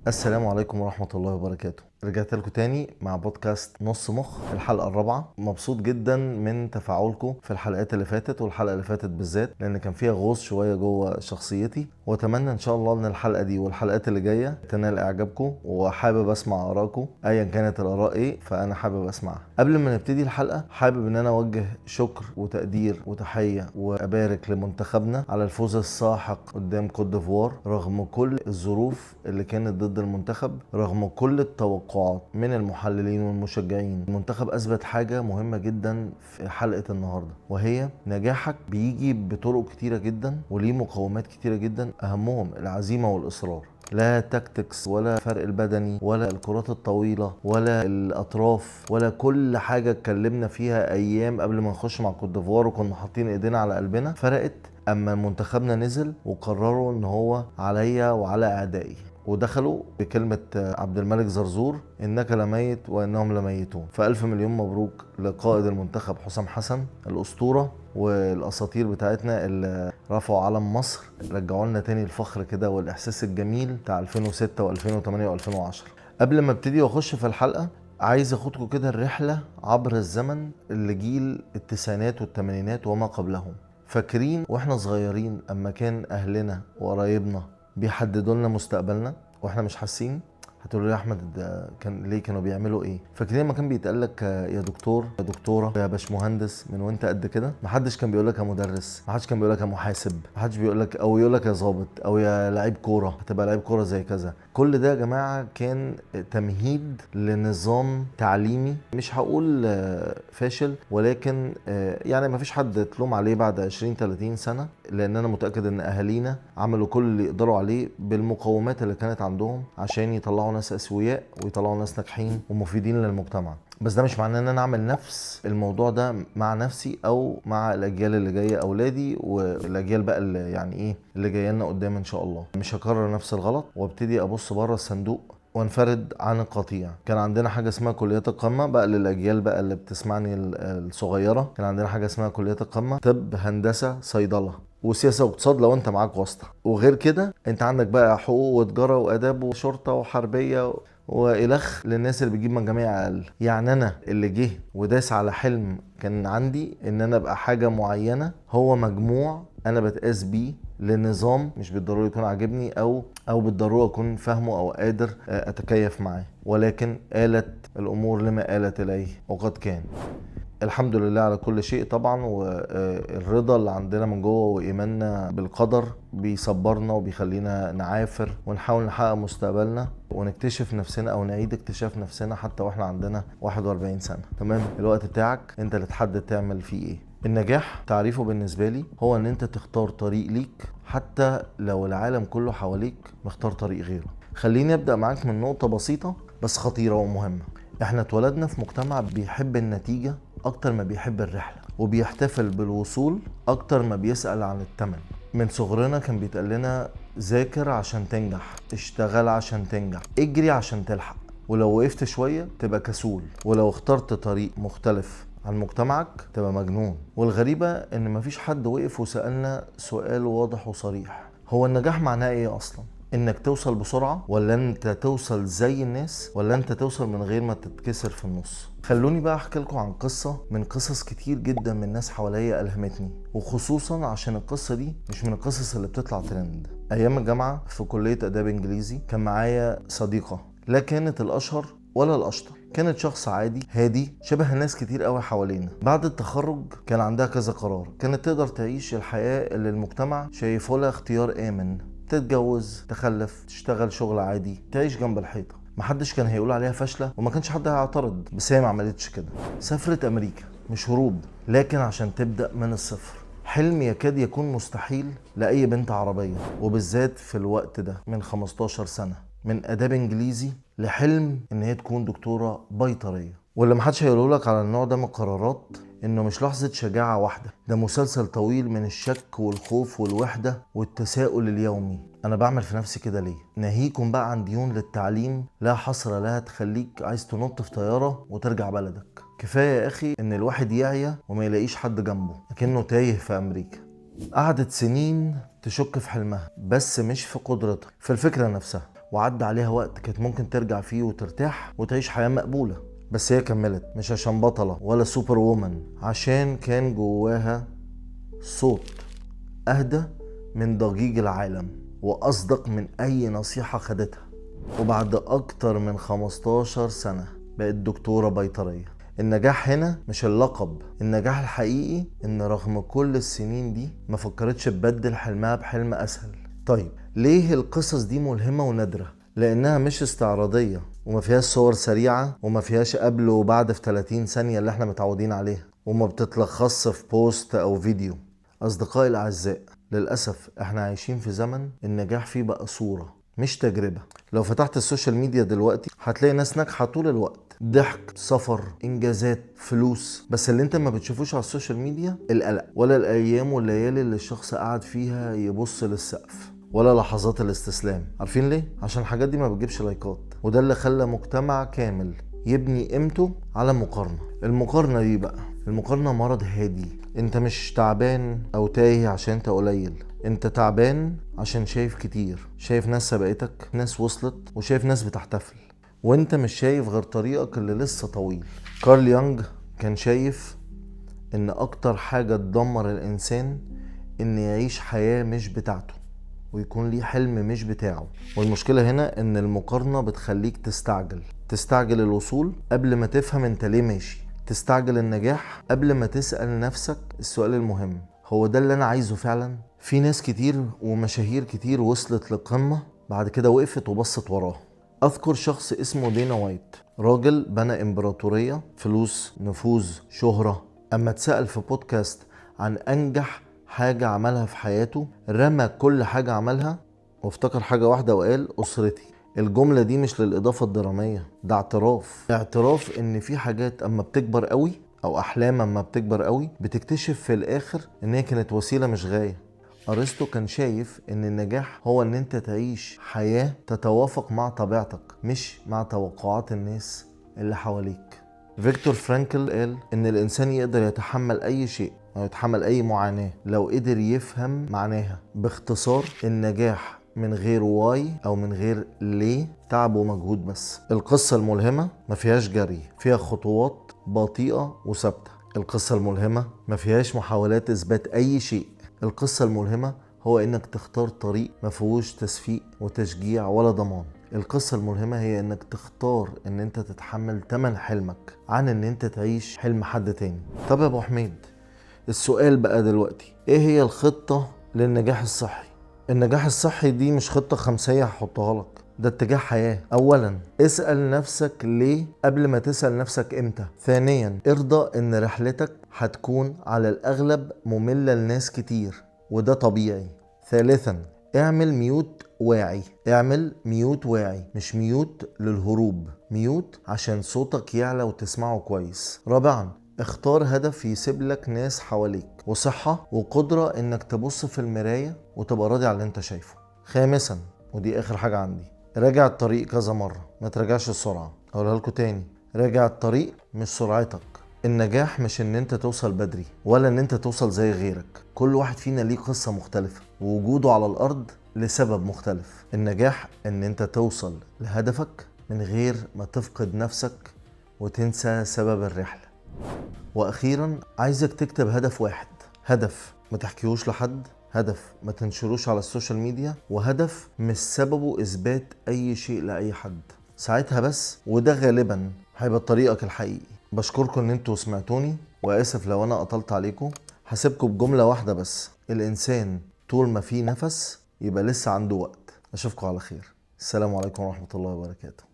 السلام عليكم ورحمة الله وبركاته. رجعت لكم تاني مع بودكاست نص مخ، الحلقة الرابعة. مبسوط جدا من تفاعلكم في الحلقات اللي فاتت، والحلقة اللي فاتت بالذات لأن كان فيها غوص شوية جوه شخصيتي، وأتمنى إن شاء الله إن الحلقة دي والحلقات اللي جاية تنال إعجابكم، وحابب أسمع آرائكم أيا كانت الآراء إيه، فأنا حابب أسمعها. قبل ما نبتدي الحلقة حابب إن أنا أوجه شكر وتقدير وتحية وأبارك لمنتخبنا على الفوز الساحق قدام كوت ديفوار، رغم كل الظروف اللي كانت ضد المنتخب، رغم كل التوقعات من المحللين والمشجعين. المنتخب أثبت حاجة مهمة جدا في حلقة النهاردة، وهي نجاحك بيجي بطرق كتيرة جدا وليه مقومات كتيرة جدا، أهمهم العزيمة والإصرار. لا tactics ولا فرق البدني ولا الكرات الطويلة ولا الأطراف ولا كل حاجة اتكلمنا فيها أيام قبل ما نخش مع كوت ديفوار وكنا حاطين إيدينا على قلبنا فرقت. أما منتخبنا نزل وقرروا إن هو عليا وعلى أعدائي، ودخلوا بكلمة عبد الملك زرزور إنك لميت وإنهم لميتون. فألف مليون مبروك لقائد المنتخب حسام حسن، الأسطورة والأساطير بتاعتنا اللي رفعوا علم مصر، رجعوا لنا تاني الفخر كده والإحساس الجميل بتاع 2006 و2008 و2010. قبل ما ابتدي واخش في الحلقة عايز اخدكم كده الرحلة عبر الزمن لجيل التسعينات والثمانينات وما قبلهم. فاكرين واحنا صغيرين اما كان اهلنا وقرايبنا بيحددوا لنا مستقبلنا واحنا مش حاسين؟ هتقولوا لي يا احمد ده كان ليه، كانوا بيعملوا ايه؟ فاكرين لما كان بيتقال لك يا دكتور يا دكتورة يا باشمهندس من وانت قد كده؟ محدش كان بيقول لك يا مدرس، محدش كان بيقول لك يا محاسب، محدش بيقول لك او يقول لك يا ظابط او يا لعيب كورة هتبقى لعيب كورة زي كذا. كل ده يا جماعة كان تمهيد لنظام تعليمي مش هقول فاشل، ولكن يعني ما فيش حد تلوم عليه بعد 20-30 سنة، لان انا متاكد ان اهالينا عملوا كل اللي يقدروا عليه بالمقومات اللي كانت عندهم عشان يطلعوا ناس اسوياء ويطلعوا ناس ناجحين ومفيدين للمجتمع. بس ده مش معناه ان انا اعمل نفس الموضوع ده مع نفسي او مع الاجيال اللي جاية، اولادي والاجيال بقى اللي يعني ايه اللي جاية لنا قدام ان شاء الله. مش هكرر نفس الغلط وابتدي ابص بره الصندوق وانفرد عن القطيع. كان عندنا حاجة اسمها كليات القمه بقى للاجيال بقى اللي بتسمعني الصغيرة، كان عندنا حاجة اسمها كليات القمه، طب، هندسة، صيدلة، وسياسة واقتصاد لو انت معاك واسطه، وغير كده انت عندك بقى حقوق وتجارة واداب وشرطه وحربيه والخ للناس اللي بتجيب مجاميع اقل. يعني انا اللي جه وداس على حلم كان عندي ان انا ابقى حاجة معينة، هو مجموع انا بتقاس بيه لنظام مش بالضرورة يكون عاجبني او بالضرورة اكون فاهمه او قادر اتكيف معاه، ولكن آلت الامور لما آلت اليه وقد كان. الحمد لله على كل شيء طبعا، والرضا اللي عندنا من جوه وإيماننا بالقدر بيصبرنا وبيخلينا نعافر ونحاول نحقق مستقبلنا ونكتشف نفسنا او نعيد اكتشاف نفسنا حتى واحنا عندنا 41 سنة. تمام، الوقت بتاعك انت اللي تحدد تعمل فيه ايه. النجاح تعريفه بالنسبة لي هو ان انت تختار طريق ليك حتى لو العالم كله حواليك مختار طريق غيره. خليني ابدأ معاك من نقطة بسيطة بس خطيرة ومهمة. احنا اتولدنا في مجتمع بيحب النتيجة اكتر ما بيحب الرحلة، وبيحتفل بالوصول اكتر ما بيسأل عن التمن. من صغرنا كان بيتقال لنا ذاكر عشان تنجح، اشتغل عشان تنجح، اجري عشان تلحق، ولو وقفت شوية تبقى كسول، ولو اخترت طريق مختلف عن مجتمعك تبقى مجنون. والغريبة ان مفيش حد وقف وسألنا سؤال واضح وصريح، هو النجاح معناه ايه اصلا؟ انك توصل بسرعة، ولا انت توصل زي الناس، ولا انت توصل من غير ما تتكسر في النص؟ خلوني بقى احكي لكم عن قصة من قصص كتير جدا من ناس حواليا ألهمتني، وخصوصا عشان القصة دي مش من القصص اللي بتطلع ترند. ايام الجامعة في كلية اداب انجليزي كان معايا صديقة، لا كانت الاشهر ولا الاشطر، كانت شخص عادي هادي شبه ناس كتير قوي حوالينا. بعد التخرج كان عندها كذا قرار، كانت تقدر تعيش الحياة اللي المجتمع شايفه لها اختيار آمن، تتجوز، تخلف، تشتغل شغل عادي، تعيش جنب الحيطة، محدش كان هيقول عليها فاشلة وما كانش حد هيعترض. بس هي ما عملتش كده، سافرت أمريكا مش هروب لكن عشان تبدأ من الصفر، حلم يكاد يكون مستحيل لأي بنت عربية، وبالذات في الوقت ده من 15 سنة، من آداب إنجليزي لحلم إن هي تكون دكتورة بيطرية. واللي محدش هيقوله لك على النوع ده من القرارات إنه مش لحظة شجاعة واحدة، ده مسلسل طويل من الشك والخوف والوحدة والتساؤل اليومي، أنا بعمل في نفسي كده ليه؟ ناهيكم بقى عن ديون للتعليم لا حصر لها تخليك عايز تنط في طيارة وترجع بلدك. كفاية يا أخي إن الواحد يعيا وما يلاقيش حد جنبه، لكنه تايه في أمريكا. قعدت سنين تشك في حلمها، بس مش في قدرتها، في الفكرة نفسها. وعدى عليها وقت كانت ممكن ترجع فيه وترتاح وتعيش حياة مقبولة، بس هي كملت، مش عشان بطلة ولا سوبر وومن، عشان كان جواها صوت أهدى من ضجيج العالم وأصدق من أي نصيحة خدتها. وبعد أكتر من 15 سنة بقت دكتورة بيطرية. النجاح هنا مش اللقب، النجاح الحقيقي إن رغم كل السنين دي ما فكرتش تبدل حلمها بحلم أسهل. طيب ليه القصص دي ملهمة ونادرة؟ لأنها مش استعراضية وما فيهاش صور سريعة وما فيهاش قبل وبعد في 30 ثانية اللي احنا متعودين عليها، وما بتتلخصش في post أو فيديو. أصدقائي الأعزاء، للأسف احنا عايشين في زمن النجاح فيه بقى صورة مش تجربة. لو فتحت ال social media دلوقتي هتلاقي ناس ناجحة طول الوقت، ضحك، سفر، إنجازات، فلوس، بس اللي انت ما بتشوفوش على ال social media القلق، ولا الأيام والليالي اللي الشخص قعد فيها يبص للسقف، ولا لحظات الاستسلام. عارفين ليه؟ عشان الحاجات دي ما بتجيبش لايكات، وده اللي خلى مجتمع كامل يبني قيمته على مقارنة. المقارنة دي بقى، المقارنة مرض هادي. انت مش تعبان او تايه عشان انت قليل، انت تعبان عشان شايف كتير، شايف ناس سبقتك، ناس وصلت، وشايف ناس بتحتفل، وانت مش شايف غير طريقك اللي لسه طويل. كارل يونغ كان شايف ان اكتر حاجة تدمر الانسان ان يعيش حياة مش بتاعته ويكون ليه حلم مش بتاعه. والمشكلة هنا ان المقارنة بتخليك تستعجل الوصول قبل ما تفهم انت ليه ماشي، تستعجل النجاح قبل ما تسأل نفسك السؤال المهم، هو ده اللي انا عايزه فعلا؟ في ناس كتير ومشاهير كتير وصلت للقمة بعد كده وقفت وبصت وراها. اذكر شخص اسمه دينا وايت، راجل بنى امبراطورية، فلوس، نفوذ، شهرة. اما اتسأل في بودكاست عن انجح حاجة عملها في حياته، رمى كل حاجة عملها وافتكر حاجة واحدة وقال أسرتي. الجملة دي مش للإضافة الدرامية، ده اعتراف، اعتراف إن في حاجات أما بتكبر قوي أو أحلام أما بتكبر قوي بتكتشف في الآخر إن هي كانت وسيلة مش غاية. أرسطو كان شايف إن النجاح هو إن أنت تعيش حياة تتوافق مع طبيعتك مش مع توقعات الناس اللي حواليك. فيكتور فرانكل قال إن الإنسان يقدر يتحمل أي شيء أو يتحمل أي معاناة لو قدر يفهم معناها. باختصار، النجاح من غير why أو من غير ليه تعب ومجهود بس. القصة الملهمة ما فيهاش جري، فيها خطوات بطيئة وثابتة. القصة الملهمة ما فيهاش محاولات إثبات أي شيء. القصة الملهمة هو إنك تختار طريق ما فيهوش تسفيق وتشجيع ولا ضمان. القصة الملهمة هي إنك تختار إن أنت تتحمل تمن حلمك عن إن أنت تعيش حلم حد تاني. طب يا أبو حميد، السؤال بقى دلوقتي، إيه هي الخطة للنجاح الصحي؟ النجاح الصحي دي مش خطة خمسية هحطها لك، ده اتجاه حياة. أولا، اسأل نفسك ليه قبل ما تسأل نفسك إمتى. ثانيا، ارضى إن رحلتك هتكون على الأغلب مملة لناس كتير وده طبيعي. ثالثا، اعمل mute واعي، اعمل mute واعي، مش mute للهروب، mute عشان صوتك يعلى وتسمعه كويس. رابعا، اختار هدف يسيب لك ناس حواليك وصحة وقدرة انك تبص في المراية وتبقى راضي على اللي انت شايفه. خامسا، ودي اخر حاجة عندي، راجع الطريق كذا مرة، ما تراجعش السرعة. اقولها لكم تاني، راجع الطريق مش سرعتك. النجاح مش ان انت توصل بدري ولا ان انت توصل زي غيرك، كل واحد فينا ليه قصة مختلفة ووجوده على الارض لسبب مختلف. النجاح ان انت توصل لهدفك من غير ما تفقد نفسك وتنسى سبب الرحلة. واخيرا، عايزك تكتب هدف واحد، هدف ما تحكيهوش لحد، هدف ما تنشروش على ال social media، وهدف مش سببه اثبات اي شيء لاي حد. ساعتها بس، وده غالبا هيبقى طريقك الحقيقي. بشكركم ان انتوا سمعتوني، واسف لو انا قطلت عليكم. هسيبكم بجملة واحدة بس، الانسان طول ما فيه نفس يبقى لسه عنده وقت. اشوفكم على خير، السلام عليكم ورحمة الله وبركاته.